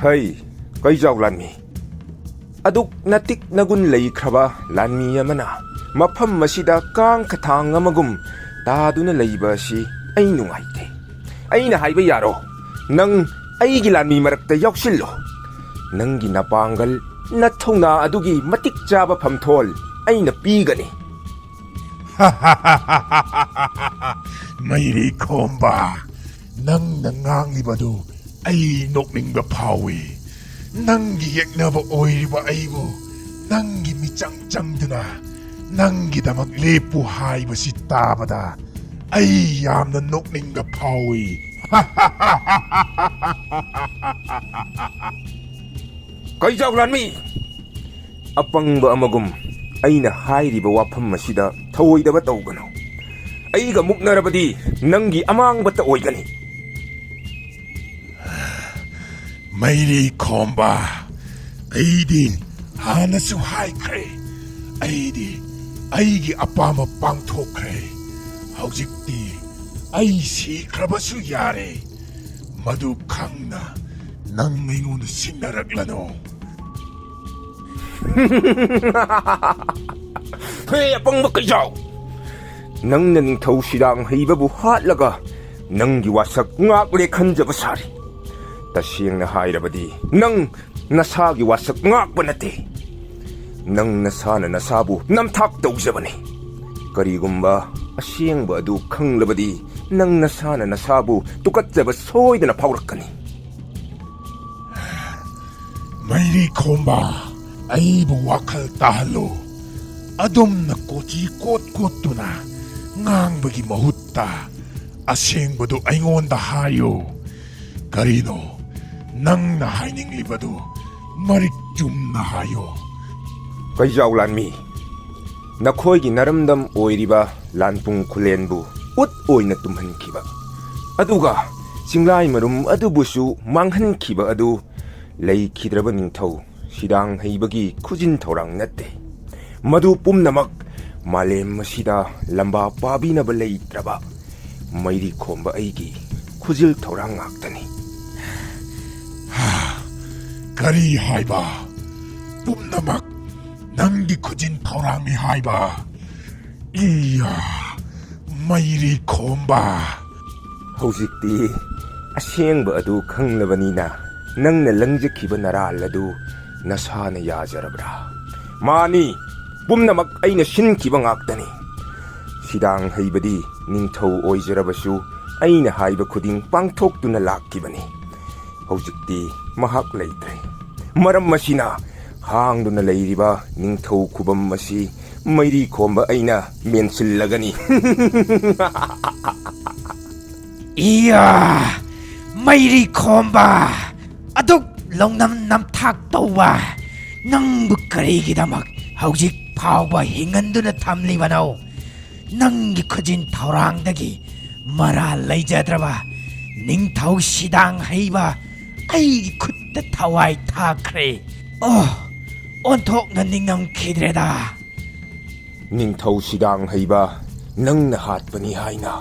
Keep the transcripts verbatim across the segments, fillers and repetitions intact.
ꯍꯩ, ꯀꯩꯖꯥꯎ ꯂꯥꯟꯃꯤ, ꯑꯗꯨꯛ ꯅꯇꯤꯛ ꯅꯒꯨꯟ ꯂꯩꯈ꯭ꯔꯕ ꯂꯥꯟꯃꯤ ꯑꯃꯅ ꯃꯐꯝ ꯑꯁꯤꯗ ꯀꯥꯡ ꯈꯊꯥꯡ ꯑꯃꯒꯨꯝ ꯇꯥꯗꯨꯅ ꯂꯩꯕ ꯑꯁꯤ ꯑꯩ ꯅꯨꯡꯉꯥꯏꯇꯦ꯫ ꯑꯩꯅ ꯍꯥꯏꯕ ꯌꯥꯔꯣ? ꯅꯪ ꯑꯩꯒꯤ ꯂꯥꯟꯃꯤ ꯃꯔꯛꯇ ꯌꯥꯎꯁꯤꯜꯂꯣ꯫ ꯅꯪꯒꯤ ꯅꯄꯥꯡꯒꯜ, ꯅꯊꯧꯅꯥ ꯑꯗꯨꯒꯤ ꯃꯇꯤꯛ ꯆꯥꯕ ꯐꯝꯊꯣꯜ ꯑꯩꯅ ꯄꯤꯒꯅꯤ꯫ ꯃꯩꯔꯤ ꯈꯣꯝꯕ, ꯅꯪꯅ ꯉꯥꯡꯂꯤꯕꯗꯨ ꯑꯩ ꯅꯣꯛꯅꯤꯡꯕ ꯐꯥꯎꯏ꯫ ꯅꯪꯒꯤ ꯌꯦꯛꯅꯕ ꯑꯣꯏꯔꯤꯕ ꯑꯩꯕꯨ ꯅꯪꯒꯤ ꯃꯤꯆꯪ ꯆꯪꯗꯨꯅ ꯅꯪꯒꯤꯗꯃꯛ ꯂꯦꯞꯄꯨ ꯍꯥꯏꯕꯁꯤ ꯇꯥꯕꯗ ꯑꯩ ꯌꯥꯝꯅ ꯅꯣꯛꯅꯤꯡꯕ ꯐꯥꯎꯏ꯫ ꯀꯩꯖꯥꯎ ꯂꯥꯟꯃꯤ! ꯑꯄꯪꯕ ꯑꯃꯒꯨꯝ ꯑꯩꯅ ꯍꯥꯏꯔꯤꯕ ꯋꯥꯐꯝ ꯑꯁꯤꯗ ꯊꯧꯑꯣꯏꯗꯕ ꯇꯧꯒꯅꯨ꯫ ꯑꯩꯒ ꯃꯨꯛꯅꯔꯕꯗꯤ ꯅꯪꯒꯤ ꯑꯃꯥꯡꯕꯇ ꯑꯣꯏꯒꯅꯤ꯫ ꯃꯩꯔꯤ ꯈꯣꯝꯕ, ꯑꯩꯗꯤ ꯍꯥꯟꯅꯁꯨ ꯍꯥꯏꯈ꯭ꯔꯦ, ꯑꯩꯗꯤ ꯑꯩꯒꯤ ꯑꯄꯥꯝꯕ ꯄꯥꯡꯊꯣꯛꯈ꯭ꯔꯦ꯫ ꯍꯧꯖꯤꯛꯇꯤ ꯑꯩ ꯁꯤꯈ꯭ꯔꯕꯁꯨ ꯌꯥꯔꯦ꯫ ꯃꯗꯨ ꯈꯪꯅ ꯅꯪ ꯑꯩꯉꯣꯟꯗ ꯁꯤꯡꯅꯔꯛꯂꯅꯨ꯫ ꯍꯦ ꯑꯄꯪꯕ ꯀꯩꯖꯥꯎ! ꯅꯪꯅ ꯅꯤꯡꯊꯧ ꯁꯤꯔꯥꯡ ꯍꯩꯕꯕꯨ ꯍꯥꯠꯂꯒ ꯅꯪꯒꯤ ꯋꯥꯁꯛ ꯉꯥꯛꯂꯦ ꯈꯟꯖꯕ ꯁꯥꯔꯤ꯫ ꯇꯁꯦꯡꯅ ꯍꯥꯏꯔꯕꯗꯤ ꯅꯪ ꯅꯁꯥꯒꯤ ꯋꯥꯁꯛ ꯉꯥꯛꯄ ꯅꯠꯇꯦ꯫ ꯅꯪ ꯅꯁꯥꯅ ꯅꯁꯥꯕꯨ ꯅꯝꯊꯥꯛ ꯇꯧꯖꯕꯅꯤ꯫ ꯀꯔꯤꯒꯨꯝꯕ ꯑꯁꯦꯡꯕ ꯑꯗꯨ ꯈꯪꯂꯕꯗꯤ ꯅꯪ ꯅꯁꯥꯅ ꯅꯁꯥꯕꯨ ꯇꯨꯀꯠꯆꯕ ꯁꯣꯏꯗꯅ ꯐꯥꯎꯔꯛꯀꯅꯤ꯫ ꯃꯩꯔꯤ ꯈꯣꯝꯕ, ꯑꯩꯕꯨ ꯋꯥꯈꯜ ꯇꯥꯍꯜꯂꯨ꯫ ꯑꯗꯨꯝꯅ ꯀꯣꯆꯤ ꯀꯣꯠ ꯀꯣꯠꯇꯨꯅ ꯉꯥꯡꯕꯒꯤ ꯃꯍꯨꯠꯇ ꯑꯁꯦꯡꯕꯗꯨ ꯑꯩꯉꯣꯟꯗ ꯍꯥꯏꯌꯨ꯫ ꯀꯔꯤꯅꯣ ꯅꯪꯅ ꯍꯥꯏꯅꯤꯡꯂꯤꯕꯗꯨ? ꯃꯔꯤꯛ ꯆꯨꯝꯅ ꯍꯥꯏꯌꯨ꯫ ꯀꯩꯖꯥꯎ ꯂꯥꯟꯃꯤ, ꯅꯈꯣꯏꯒꯤ ꯅꯔꯝꯗꯝ ꯑꯣꯏꯔꯤꯕ ꯂꯥꯟꯄꯨꯡ ꯈꯨꯂꯦꯟꯕꯨ ꯎꯠ ꯑꯣꯏꯅ ꯇꯨꯝꯍꯟꯈꯤꯕ, ꯑꯗꯨꯒ ꯆꯤꯡꯂꯥꯏ ꯃꯔꯨꯝ ꯑꯗꯨꯕꯨꯁꯨ ꯃꯥꯡꯍꯟꯈꯤꯕ ꯑꯗꯨ ꯂꯩꯈꯤꯗ꯭ꯔꯕ ꯅꯤꯡꯊꯧ ꯁꯤꯔꯥꯡ ꯍꯩꯕꯒꯤ ꯈꯨꯖꯤꯟ ꯊꯧꯔꯥꯡ ꯅꯠꯇꯦ꯫ ꯃꯗꯨ ꯄꯨꯝꯅꯃꯛ ꯃꯥꯂꯦꯝ ꯑꯁꯤꯗ ꯂꯝꯕꯥ ꯄꯥꯕꯤꯅꯕ ꯂꯩꯇ꯭ꯔꯕ ꯃꯩꯔꯤ ꯈꯣꯝꯕ ꯑꯩꯒꯤ ꯈꯨꯖꯤꯜ ꯊꯧꯔꯥꯡ ꯉꯥꯛꯇꯅꯤ꯫ ꯀꯔꯤ ꯍꯥꯏꯕ? ꯄꯨꯝꯅꯃꯛ ꯅꯪꯒꯤ ꯈꯨꯖꯤꯟ ꯊꯧꯔꯥꯡꯅꯤ ꯍꯥꯏꯕ? ꯏꯌꯥ, ꯃꯩꯔꯤ ꯈꯣꯝꯕ! ꯍꯧꯖꯤꯛꯇꯤ ꯑꯁꯦꯡꯕ ꯑꯗꯨ ꯈꯪꯂꯕꯅꯤꯅ, ꯅꯪꯅ ꯂꯪꯖꯈꯤꯕ ꯅꯔꯥꯜ ꯑꯗꯨ ꯅꯁꯥꯅ ꯌꯥꯖꯔꯕ꯭ꯔꯥ? ꯃꯥꯅꯤ, ꯄꯨꯝꯅꯃꯛ ꯑꯩꯅ ꯁꯤꯟꯈꯤꯕ ꯉꯥꯛꯇꯅꯤ꯫ ꯁꯤꯗꯥꯡ ꯍꯩꯕꯗꯤ ꯅꯤꯡꯊꯧ ꯑꯣꯏꯖꯔꯕꯁꯨ, ꯑꯩꯅ ꯍꯥꯏꯕ ꯈꯨꯗꯤꯡ ꯄꯥꯡꯊꯣꯛꯇꯨꯅ ꯂꯥꯛꯈꯤꯕꯅꯤ꯫ ꯍꯧꯖꯤꯛꯇꯤ ꯃꯍꯥꯛ ꯂꯩꯇ꯭ꯔꯦ꯫ ꯃꯔꯝ ꯑꯁꯤꯅ, ꯍꯥꯡꯗꯨꯅ ꯂꯩꯔꯤꯕ ꯅꯤꯡꯊꯧ ꯈꯨꯕꯝ ꯑꯁꯤ ꯃꯩꯔꯤ ꯈꯣꯝꯕ ꯑꯩꯅ ꯃꯦꯟꯁꯤꯜꯂꯒꯅꯤ꯫ ꯏꯌꯥ! ꯃꯩꯔꯤ ꯈꯣꯝꯕ! ꯑꯗꯨꯛ ꯂꯧꯅꯝ ꯅꯝꯊꯥꯛ ꯇꯧꯕ ꯅꯪꯕꯨ ꯀꯔꯤꯒꯤꯗꯃꯛ ꯍꯧꯖꯤꯛ ꯐꯥꯎꯕ ꯍꯤꯡꯍꯟꯗꯨꯅ ꯊꯝꯂꯤꯕꯅꯣ? ꯅꯪꯒꯤ ꯈꯨꯖꯤꯟ ꯊꯧꯔꯥꯡꯗꯒꯤ ꯃꯔꯥꯜ ꯂꯩꯖꯗ꯭ꯔꯕ ꯅꯤꯡꯊꯧ ꯁꯤꯗꯥꯡ ꯍꯩꯕ ꯑꯩꯒꯤ ꯈꯨꯠꯇ ꯊꯋꯥꯏ ꯊꯥꯈ꯭ꯔꯦ꯫ ꯑꯣ, ꯑꯣꯟꯊꯣꯛꯅ ꯅꯤꯡꯉꯝꯈꯤꯗ꯭ꯔꯦꯗ꯫ ꯅꯤꯡꯊꯧ ꯁꯤꯗꯥꯡ ꯍꯩꯕ, ꯅꯪꯅ ꯍꯥꯠꯄꯅꯤ ꯍꯥꯏꯅ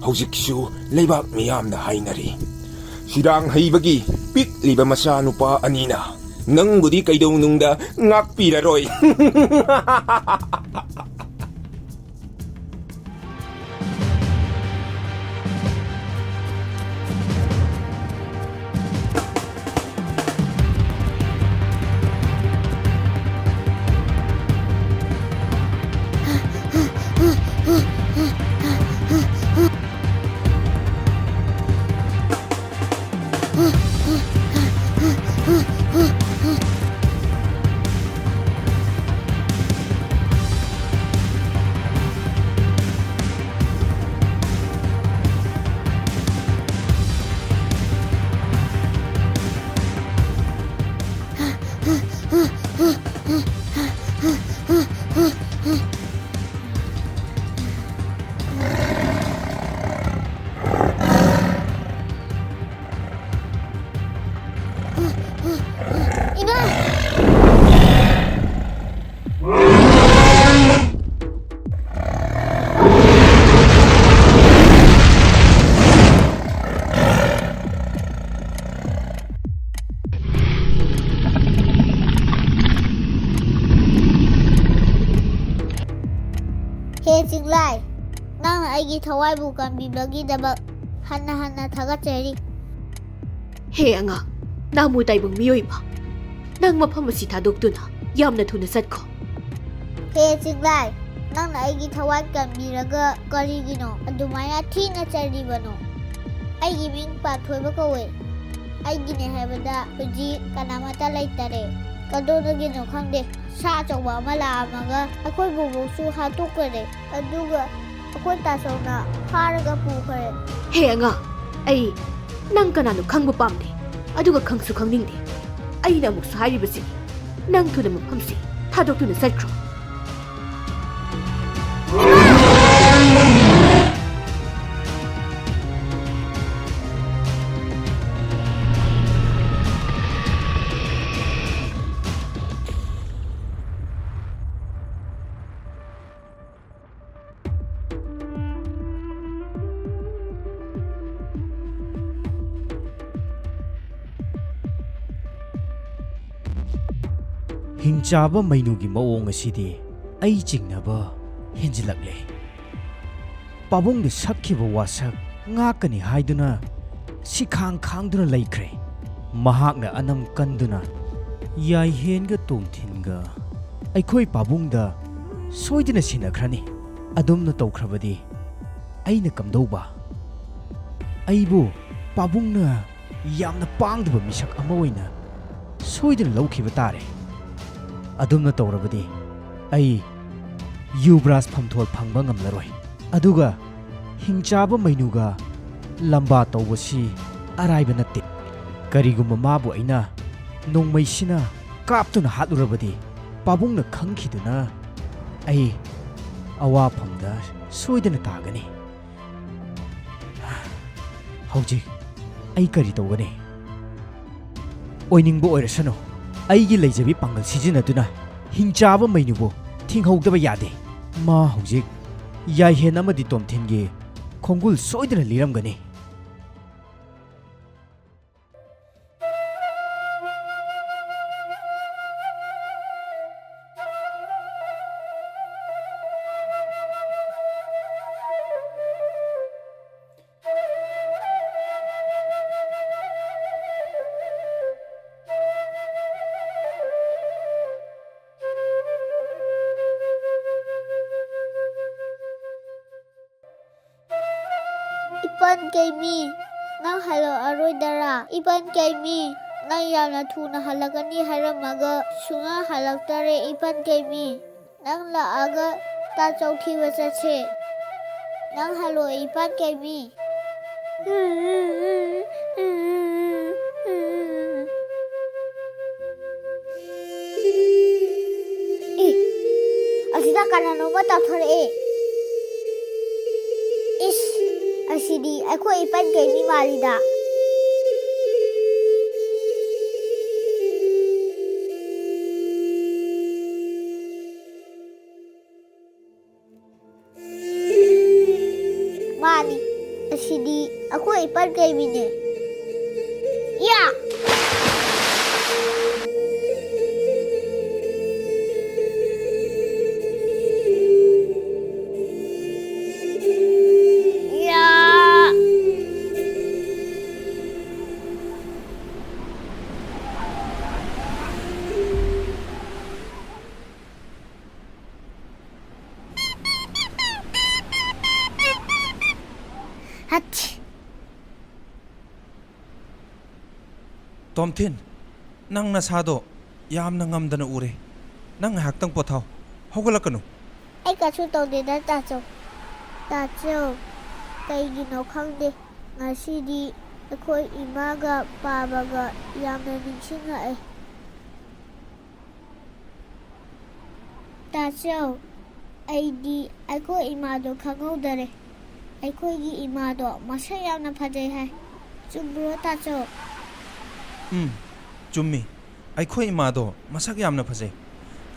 ꯍꯧꯖꯤꯛꯁꯨ ꯂꯩꯕꯥꯛ ꯃꯤꯌꯥꯝꯅ ꯍꯥꯏꯅꯔꯤ꯫ ꯁꯤꯗꯥꯡ ꯍꯩꯕꯒꯤ ꯄꯤꯛꯂꯤꯕ ꯃꯆꯥꯅꯨꯄꯥ ꯑꯅꯤꯅ ꯅꯪꯕꯨꯗꯤ ꯀꯩꯗꯧꯅꯨꯡꯗ ꯉꯥꯛꯄꯤꯔꯔꯣꯏ꯫ ꯍꯦ ꯆꯤꯡꯂꯥꯏ, ꯅꯪꯅ ꯑꯩꯒꯤ ꯊꯋꯥꯏꯕꯨ ꯀꯟꯕꯤꯕꯒꯤꯗꯃꯛ ꯍꯟꯅ ꯍꯟꯅ ꯊꯥꯒꯠꯆꯔꯤ꯫ ꯍꯦ ꯑꯉꯥꯡ, ꯅꯥꯃꯨ ꯇꯥꯏꯕꯪ ꯃꯤꯑꯣꯏ ꯑꯃ, ꯅꯪ ꯃꯐꯝ ꯑꯁꯤ ꯊꯥꯗꯣꯛꯇꯨꯅ ꯌꯥꯝꯅ ꯊꯨꯅ ꯆꯠꯈꯣ꯫ ꯍꯦ ꯆꯤꯡꯂꯥꯏ, ꯅꯪꯅ ꯑꯩꯒꯤ ꯊꯋꯥꯏ ꯀꯟꯕꯤꯔꯒ ꯀꯔꯤꯒꯤꯅꯣ ꯑꯗꯨꯃꯥꯏꯅ ꯊꯤꯅ ꯆꯩꯔꯤꯕꯅꯣ? ꯑꯩꯒꯤ ꯃꯤꯡ ꯄꯥꯟꯊꯣꯏꯕ ꯀꯧꯋꯦ꯫ ꯑꯩꯒꯤꯅꯦ ꯍꯥꯏꯕꯗ ꯍꯧꯖꯤꯛ ꯀꯅꯥꯃꯠꯇ ꯂꯩꯇꯔꯦ꯫ ꯀꯗꯣꯝꯗꯒꯤꯅꯣ ꯈꯪꯗꯦ, ꯁꯥ ꯑꯆꯧꯕ ꯑꯃ ꯂꯥꯛꯑꯝꯃꯒ ꯑꯩꯈꯣꯏ ꯕꯣꯕꯣꯛꯁꯨ ꯍꯥꯠꯇꯣꯛꯈꯔꯦ꯫ ꯑꯗꯨꯒ ꯑꯩꯈꯣꯏ ꯇꯥꯆꯧꯅ ꯐꯥꯔꯒ ꯄꯨꯈ꯭ꯔꯦ꯫ ꯍꯦ ꯑꯉꯥꯡ, ꯑꯩ ꯅꯪ ꯀꯅꯥꯅꯣ ꯈꯪꯕ ꯄꯥꯝꯗꯦ, ꯑꯗꯨꯒ ꯈꯪꯁꯨ ꯈꯪꯅꯤꯡꯗꯦ꯫ ꯑꯩꯅ ꯑꯃꯨꯛꯁꯨ ꯍꯥꯏꯔꯤꯕꯁꯤꯅꯤ, ꯅꯪ ꯊꯨꯅ ꯃꯐꯝꯁꯤ ꯊꯥꯗꯣꯛꯇꯨꯅ ꯆꯠꯈ꯭ꯔꯣ꯫ ꯍꯤꯡꯆꯥꯕ ꯃꯩꯅꯨꯒꯤ ꯃꯑꯣꯡ ꯑꯁꯤꯗꯤ ꯑꯩ ꯆꯤꯡꯅꯕ ꯍꯦꯟꯖꯤꯜꯂꯛꯂꯦ꯫ ꯄꯥꯕꯨꯡꯅ ꯁꯛꯈꯤꯕ ꯋꯥꯁꯛ ꯉꯥꯛꯀꯅꯤ ꯍꯥꯏꯗꯨꯅ ꯁꯤꯈꯥꯡ ꯈꯥꯡꯗꯨꯅ ꯂꯩꯈ꯭ꯔꯦ꯫ ꯃꯍꯥꯛꯅ ꯑꯅꯝ ꯀꯟꯗꯨꯅ ꯌꯥꯏꯍꯦꯟꯒ ꯇꯣꯝꯊꯤꯟꯒ ꯑꯩꯈꯣꯏ ꯄꯥꯕꯨꯡꯗ ꯁꯣꯏꯗꯅ ꯁꯤꯟꯅꯈ꯭ꯔꯅꯤ꯫ ꯑꯗꯨꯝꯅ ꯇꯧꯈ꯭ꯔꯕꯗꯤ ꯑꯩꯅ ꯀꯝꯗꯧꯕ? ꯑꯩꯕꯨ ꯄꯥꯕꯨꯡꯅ ꯌꯥꯝꯅ ꯄꯥꯡꯗꯕ ꯃꯤꯁꯛ ꯑꯃ ꯑꯣꯏꯅ ꯁꯣꯏꯗꯅ ꯂꯧꯈꯤꯕ ꯇꯥꯔꯦ꯫ ꯑꯗꯨꯝꯅ ꯇꯧꯔꯕꯗꯤ ꯑꯩ ꯌꯨꯕ꯭ꯔꯥꯖ ꯐꯝꯊꯣꯜ ꯐꯪꯕ ꯉꯝꯂꯔꯣꯏ꯫ ꯑꯗꯨꯒ ꯍꯤꯡꯆꯥꯕ ꯃꯩꯅꯨꯒ ꯂꯝꯕꯥ ꯇꯧꯕꯁꯤ ꯑꯔꯥꯏꯕ ꯅꯠꯇꯦ꯫ ꯀꯔꯤꯒꯨꯝꯕ ꯃꯥꯕꯨ ꯑꯩꯅ ꯅꯣꯡꯃꯩꯁꯤꯅ ꯀꯥꯞꯇꯨꯅ ꯍꯥꯠꯂꯨꯔꯕꯗꯤ ꯄꯥꯕꯨꯡꯅ ꯈꯪꯈꯤꯗꯨꯅ ꯑꯩ ꯑꯋꯥꯐꯝꯗ ꯁꯣꯏꯗꯅ ꯇꯥꯒꯅꯤ꯫ ꯍꯧꯖꯤꯛ ꯑꯩ ꯀꯔꯤ ꯇꯧꯒꯅꯤ? ꯑꯣꯏꯅꯤꯡꯕ ꯑꯣꯏꯔꯁꯅꯨ, ꯑꯩꯒꯤ ꯂꯩꯖꯕꯤ ꯄꯥꯡꯒꯜ ꯁꯤꯖꯤꯟꯅꯗꯨꯅ ꯍꯤꯡꯆꯥꯕ ꯃꯩꯅꯨꯕꯨ ꯊꯤꯡꯍꯧꯗꯕ ꯌꯥꯗꯦ꯫ ꯃꯥ ꯍꯧꯖꯤꯛ ꯌꯥꯏꯍꯦꯟ ꯑꯃꯗꯤ ꯇꯣꯝꯊꯤꯟꯒꯤ ꯈꯣꯡꯒꯨꯜ ꯁꯣꯏꯗꯅ ꯂꯤꯔꯝꯒꯅꯤ꯫ ꯏꯄꯟ ꯀꯩꯃꯤ, ꯅꯪ ꯍꯜꯂꯛꯑꯔꯣꯏꯗꯔꯥ? ꯏꯄꯟ ꯀꯩꯃꯤ, ꯅꯪ ꯌꯥꯝꯅ ꯊꯨꯅ ꯍꯜꯂꯛꯀꯅꯤ ꯍꯥꯏꯔꯝꯃꯒ ꯁꯨꯡꯍꯜ ꯍꯜꯂꯛꯇꯔꯦ ꯏꯄꯟ ꯀꯩꯃꯤ꯫ ꯅꯪ ꯂꯥꯛꯑꯒ ꯇꯥꯆꯧ ꯊꯤꯕ ꯆꯠꯁꯦ꯫ ꯅꯪ ꯍꯜꯂꯛꯑꯣ ꯏꯄꯟ ꯀꯩꯃꯤ꯫ ꯑꯦ, ꯑꯁꯤꯗ ꯀꯅꯥꯅꯣꯝꯃ ꯇꯥꯊꯣꯔꯛꯑꯦ꯫ ꯏꯁ, ꯑꯁꯤꯗꯤ ꯑꯩꯈꯣꯏ ꯏꯄꯟ ꯀꯩꯃꯤ ꯃꯥꯜꯂꯤꯗ꯫ ꯃꯥꯅꯤ, ꯑꯁꯤꯗꯤ ꯑꯩꯈꯣꯏ ꯏꯄꯟ ꯀꯩꯃꯤꯅꯦ꯫ ꯌꯥ! ꯌꯥ! ꯍꯠ! ꯇꯣꯝꯊꯤꯟ, ꯅꯪ ꯅꯁꯥꯗꯣ ꯌꯥꯝꯅ ꯉꯝꯗꯅ ꯎꯔꯦ꯫ ꯅꯪ ꯉꯥꯏꯍꯥꯛꯇꯪ ꯄꯣꯊꯥꯎ꯫ ꯍꯧꯒꯠꯂꯛꯀꯅꯨ꯫ ꯑꯩ ꯀꯩꯁꯨ ꯇꯧꯗꯦꯗ, ꯇꯥꯆꯧ꯫ ꯇꯥꯆꯧ, ꯀꯩꯒꯤꯅꯣ ꯈꯪꯗꯦ, ꯉꯁꯤꯗꯤ ꯑꯩꯈꯣꯏ ꯏꯃꯥꯒ ꯄꯥꯕꯒ ꯌꯥꯝꯅ ꯅꯤꯡꯁꯤꯡꯉꯛꯑꯦ꯫ ꯇꯥꯆꯧ, ꯑꯩꯗꯤ ꯑꯩꯈꯣꯏ ꯏꯃꯥꯗꯣ ꯈꯪꯍꯧꯗꯔꯦ꯫ ꯑꯩꯈꯣꯏꯒꯤ ꯏꯃꯥꯗꯣ ꯃꯁꯛ ꯌꯥꯝꯅ ꯐꯖꯩ ꯍꯥꯏ꯫ ꯆꯨꯝꯕ꯭ꯔꯣ, ꯇꯥꯆꯧ? ꯎꯝ, ꯆꯨꯝꯃꯤ꯫ ꯑꯩꯈꯣꯏ ꯏꯃꯥꯗꯣ ꯃꯁꯛ ꯌꯥꯝꯅ ꯐꯖꯩ꯫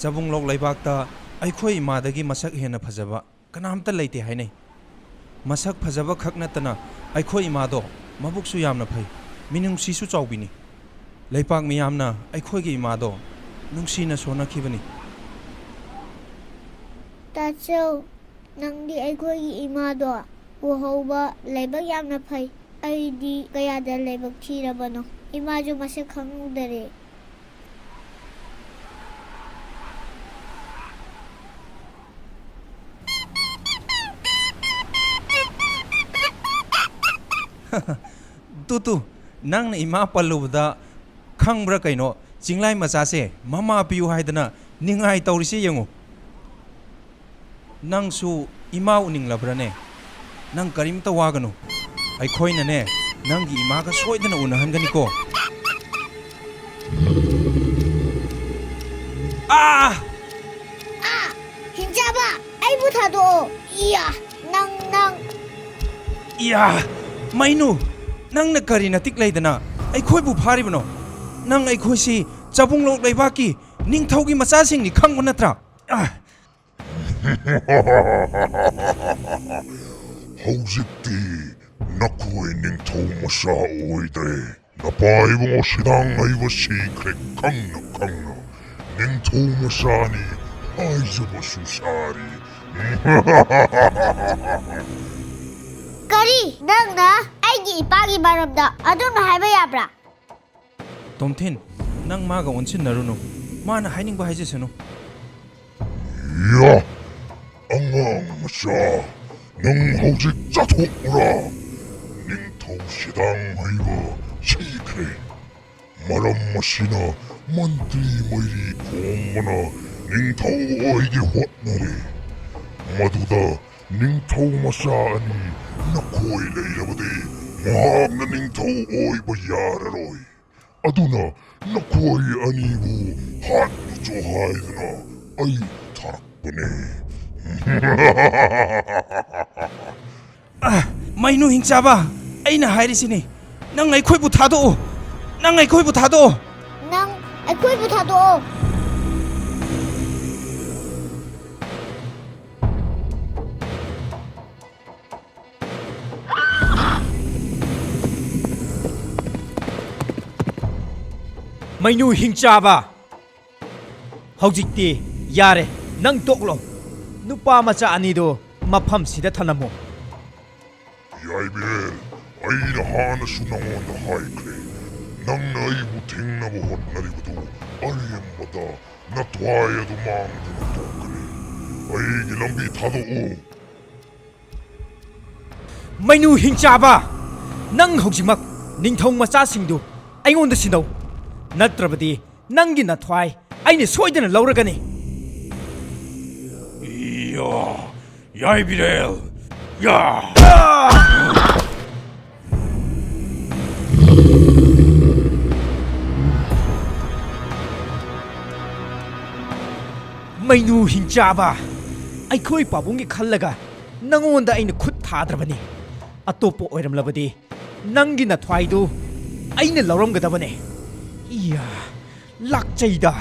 ꯆꯕꯨꯡꯂꯣꯛ ꯂꯩꯕꯥꯛꯇ ꯑꯩꯈꯣꯏ ꯏꯃꯥꯗꯒꯤ ꯃꯁꯛ ꯍꯦꯟꯅ ꯐꯖꯕ ꯀꯅꯥꯝꯇ ꯂꯩꯇꯦ ꯍꯥꯏꯅꯩ꯫ ꯃꯁꯛ ꯐꯖꯕ ꯈꯛ ꯅꯠꯇꯅ ꯑꯩꯈꯣꯏ ꯏꯃꯥꯗꯣ ꯃꯕꯨꯛꯁꯨ ꯌꯥꯝꯅ ꯐꯩ, ꯃꯤꯅꯨꯡꯁꯤꯁꯨ ꯆꯥꯎꯕꯤꯅꯤ꯫ ꯂꯩꯄꯥꯛ ꯃꯤꯌꯥꯝꯅ ꯑꯩꯈꯣꯏꯒꯤ ꯏꯃꯥꯗꯣ ꯅꯨꯡꯁꯤꯅ ꯁꯣꯟꯅꯈꯤꯕꯅꯤ꯫ ꯇꯥꯆꯧ, ꯅꯪꯗꯤ ꯑꯩꯈꯣꯏꯒꯤ ꯏꯃꯥꯗꯣ ꯎꯍꯧꯕ ꯂꯥꯏꯕꯛ ꯌꯥꯝꯅ ꯐꯩ꯫ ꯑꯩꯗꯤ ꯀꯌꯥꯗ ꯂꯥꯏꯕꯛ ꯊꯤꯔꯕꯅꯣ, ꯏꯃꯥꯁꯨ ꯃꯁꯛ ꯈꯪꯍꯧꯗꯔꯦ꯫ ꯇꯨ ꯇꯨ, ꯅꯪꯅ ꯏꯃꯥ ꯄꯜꯂꯨꯕꯗ ꯈꯪꯕ꯭ꯔꯥ ꯀꯩꯅꯣ, ꯆꯤꯡꯂꯥꯏ ꯃꯆꯥꯁꯦ ꯃꯃꯥ ꯄꯤꯌꯨ ꯍꯥꯏꯗꯅ ꯅꯤꯡꯉꯥꯏ ꯇꯧꯔꯤꯁꯦ ꯌꯦꯡꯉꯨ꯫ ꯅꯪꯁꯨ ꯏꯃꯥ ꯎꯅꯤꯡꯂꯕ꯭ꯔꯥꯅꯦ? ꯅꯪ ꯀꯔꯤꯝꯇ ꯋꯥꯒꯅꯨ, ꯑꯩꯈꯣꯏꯅꯅꯦ ꯅꯪꯒꯤ ꯏꯃꯥꯒ ꯁꯣꯏꯗꯅ ꯎꯅꯍꯟꯒꯅꯤꯀꯣ꯫ ꯑꯥ! ꯍꯤꯡꯆꯥꯕ, ꯑꯩꯕꯨ ꯊꯥꯗꯣꯛꯑꯣ꯫ ꯏꯌꯥ, ꯅꯪ, ꯅꯪ꯫ ꯏꯌꯥ! ꯃꯩꯅꯨ, ꯅꯪꯅ ꯀꯔꯤ ꯅꯇꯤꯛ ꯂꯩꯗꯅ ꯑꯩꯈꯣꯏꯕꯨ ꯐꯥꯔꯤꯕꯅꯣ? ꯅꯪ ꯑꯩꯈꯣꯏꯁꯤ ꯆꯥꯕꯨꯡꯂꯣꯛ ꯂꯩꯕꯥꯛꯀꯤ ꯅꯤꯡꯊꯧꯒꯤ ꯃꯆꯥꯁꯤꯡꯅꯤ ꯈꯪꯕ ꯅꯠꯇ꯭ꯔꯥ? ꯑꯥ! ꯍꯧꯖꯤꯛꯇꯤ ꯅꯈꯣꯏ ꯅꯤꯡꯊꯧ ꯃꯆꯥ ꯑꯣꯏꯗ꯭ꯔꯦ꯫ ꯅꯄꯥ ꯏꯕꯨꯡꯉꯣ ꯁꯤꯗꯥꯡ ꯍꯩꯕ ꯁꯤꯈ꯭ꯔꯦ ꯈꯪꯅ ꯈꯪꯅ꯫ ꯅꯤꯡꯊꯧ ꯃꯆꯥꯅꯤ ꯍꯥꯏꯖꯕꯁꯨ ꯁꯥꯔꯤ꯫ ꯀꯔꯤ? ꯅꯪꯅ ꯑꯩꯒꯤ ꯏꯄꯥꯒꯤ ꯃꯔꯝꯗ ꯑꯗꯨꯝꯅ ꯍꯥꯏꯕ ꯌꯥꯕ꯭ꯔꯥ? ꯇꯣꯝꯊꯤꯟ, ꯅꯪ ꯃꯥꯒ ꯑꯣꯟꯁꯤꯟꯅꯔꯨꯅꯨ꯫ ꯃꯥꯅ ꯍꯥꯏꯅꯤꯡꯕ ꯍꯥꯏꯖꯁꯅꯨ꯫ ꯌꯥ! ꯑꯉꯥꯡ ꯃꯆꯥ, ꯅꯪ ꯍꯧꯖꯤꯛ ꯆꯠꯊꯣꯛꯎꯔꯥ? ꯅꯤꯡꯊꯧ ꯁꯤꯗꯥꯡ ꯍꯩꯕ ꯁꯤꯈ꯭ꯔꯦ꯫ ꯃꯔꯝ ꯑꯁꯤꯅ ꯃꯟꯇ꯭ꯔꯤ ꯃꯩꯔꯤ ꯈꯣꯝꯕꯅ ꯅꯤꯡꯊꯧ ꯑꯣꯏꯒꯦ ꯍꯣꯠꯅꯔꯦ꯫ ꯃꯗꯨꯗ ꯅꯤꯡꯊꯧ ꯃꯆꯥ ꯑꯅꯤ ꯅꯈꯣꯏ ꯂꯩꯔꯕꯗꯤ ꯃꯍꯥꯛꯅ ꯅꯤꯡꯊꯧ ꯑꯣꯏꯕ ꯌꯥꯔꯔꯣꯏ꯫ ꯑꯗꯨꯅ ꯅꯈꯣꯏ ꯑꯅꯤꯕꯨ ꯍꯥꯠꯂꯨꯆꯣ ꯍꯥꯏꯗꯨꯅ ꯑꯩ ꯊꯥꯔꯛꯄꯅꯦ꯫ ꯑꯥ, ꯃꯩꯅꯨ ꯍꯤꯡꯆꯥꯕ, ꯑꯩꯅ ꯍꯥꯏꯔꯤꯁꯤꯅꯤ, ꯅꯪ ꯑꯩꯈꯣꯏꯕꯨ ꯊꯥꯗꯣꯛꯎ, ꯅꯪ ꯑꯩꯈꯣꯏꯕꯨ ꯊꯥꯗꯣꯛꯎ꯫ ꯅꯪ ꯑꯩꯈꯣꯏꯕꯨ ꯊꯥꯗꯣꯛꯑꯣ꯫ ꯃꯩꯅꯨ ꯍꯤꯡꯆꯥꯕ, ꯍꯧꯖꯤꯛꯇꯤ ꯌꯥꯔꯦ, ꯅꯪ ꯇꯣꯛꯂꯣ꯫ ꯅꯨꯄꯥ ꯃꯆꯥ ꯑꯅꯤꯗꯨ ꯃꯐꯝꯁꯤꯗ ꯊꯅꯝꯃꯨ꯫ ꯌꯥꯏꯕꯦꯜ, ꯑꯩꯅ ꯍꯥꯟꯅꯁꯨ ꯅꯉꯣꯟꯗ ꯍꯥꯏꯈ꯭ꯔꯦ, ꯅꯪꯅ ꯑꯩꯕꯨ ꯊꯤꯡꯅꯕ ꯍꯣꯠꯅꯔꯤꯕꯗꯨ ꯑꯔꯦꯝꯕꯗ ꯅꯊ꯭ꯋꯥꯏ ꯑꯗꯨ ꯃꯥꯡꯗꯨꯅ ꯇꯣꯛꯀꯅꯤ꯫ ꯑꯩꯒꯤ ꯂꯝꯕꯤ ꯊꯥꯗꯣꯛꯎ꯫ ꯃꯩꯅꯨ ꯍꯤꯡꯆꯥꯕ, ꯅꯪ ꯍꯧꯖꯤꯛꯃꯛ ꯅꯤꯡꯊꯧ ꯃꯆꯥꯁꯤꯡꯗꯨ ꯑꯩꯉꯣꯟꯗ ꯁꯤꯟꯅꯧ, ꯅꯠꯇ꯭ꯔꯕꯗꯤ ꯅꯪꯒꯤ ꯅꯊ꯭ꯋꯥꯏ ꯑꯩꯅ ꯁꯣꯏꯗꯅ ꯂꯧꯔꯒꯅꯤ꯫ ꯏꯌꯥ! ꯌꯥꯏ, ꯕꯤꯔꯦꯜ! ꯌꯥ! ꯃꯩꯅꯨ ꯍꯤꯡꯆꯥꯕ, ꯑꯩꯈꯣꯏ ꯄꯥꯕꯨꯡꯒꯤ ꯈꯜꯂꯒ ꯅꯉꯣꯟꯗ ꯑꯩꯅ ꯈꯨꯠ ꯊꯥꯗ꯭ꯔꯕꯅꯤ꯫ ꯑꯇꯣꯞꯄ ꯑꯣꯏꯔꯝꯂꯕꯗꯤ ꯅꯪꯒꯤ ꯅꯊ꯭ꯋꯥꯏꯗꯨ ꯑꯩꯅ ꯂꯧꯔꯝꯒꯗꯕꯅꯦ꯫ ꯏꯌꯥ, ꯂꯥꯛꯆꯩꯗ꯫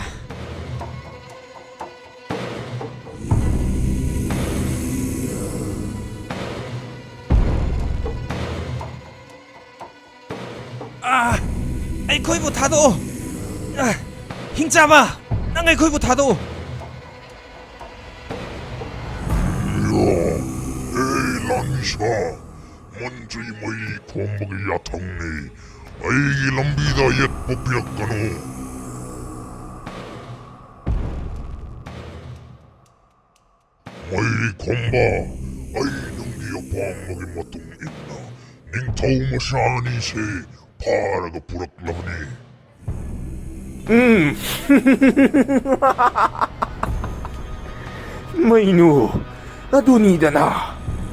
ꯑꯥ, ꯑꯩꯈꯣꯏꯕꯨ ꯊꯥꯗꯣꯛꯑꯣ꯫ ꯑꯥ, ꯍꯤꯡꯆꯥꯕ, ꯅꯪ ꯑꯩꯈꯣꯏꯕꯨ ꯊꯥꯗꯣꯛꯑꯣ꯫ ꯍꯦ ꯂꯥꯟꯃꯤꯁꯥ, ꯃꯟꯇ꯭ꯔꯤ ꯃꯩ ꯈꯣꯝꯕꯒꯤ ꯌꯥꯊꯪꯅꯤ꯫ ꯑꯩꯒꯤ ꯂꯝꯕꯤꯗ ꯌꯦꯠꯄ ꯄꯤꯔꯛꯀꯅꯨ꯫ ꯃꯩ ꯈꯣꯝꯕ, ꯑꯩ ꯅꯪꯒꯤ ꯑꯄꯥꯝꯕꯒꯤ ꯃꯇꯨꯡ ꯏꯟꯅ ꯅꯤꯡꯊꯧ ꯃꯆꯥ ꯑꯅꯤꯁꯦ ꯐꯥꯔꯒ ꯄꯨꯔꯛꯂꯕꯅꯤ꯫ ꯎꯝ꯫ ꯃꯩꯅꯨ, ꯑꯗꯨꯅꯤꯗꯅ,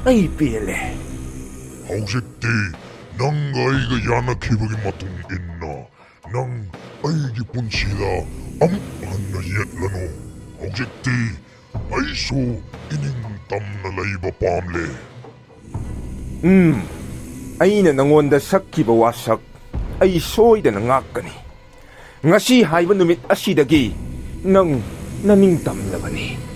ꯑꯩ ꯄꯦꯜꯂꯦ꯫ ꯍꯧꯖꯤꯛꯇꯤ ꯅꯪꯒ ꯑꯩꯒ ꯌꯥꯅꯈꯤꯕꯒꯤ ꯃꯇꯨꯡ ꯏꯟꯅ ꯅꯪ ꯑꯩꯒꯤ ꯄꯨꯟꯁꯤꯗ ꯑꯃꯨꯛ ꯍꯟꯅ ꯌꯦꯠꯂꯅꯨ꯫ ꯍꯧꯖꯤꯛꯇꯤ ꯑꯩꯁꯨ ꯏꯅꯤꯡ ꯇꯝꯅ ꯂꯩꯕ ꯄꯥꯝꯂꯦ꯫ ꯎꯝ, ꯑꯩꯅ ꯅꯉꯣꯟꯗ ꯁꯛꯈꯤꯕ ꯋꯥꯁꯛ ꯑꯩ ꯁꯣꯏꯗꯅ ꯉꯥꯛꯀꯅꯤ꯫ ꯉꯁꯤ ꯍꯥꯏꯕ ꯅꯨꯃꯤꯠ ꯑꯁꯤꯗꯒꯤ ꯅꯪ ꯅꯅꯤꯡꯇꯝꯂꯕꯅꯤ꯫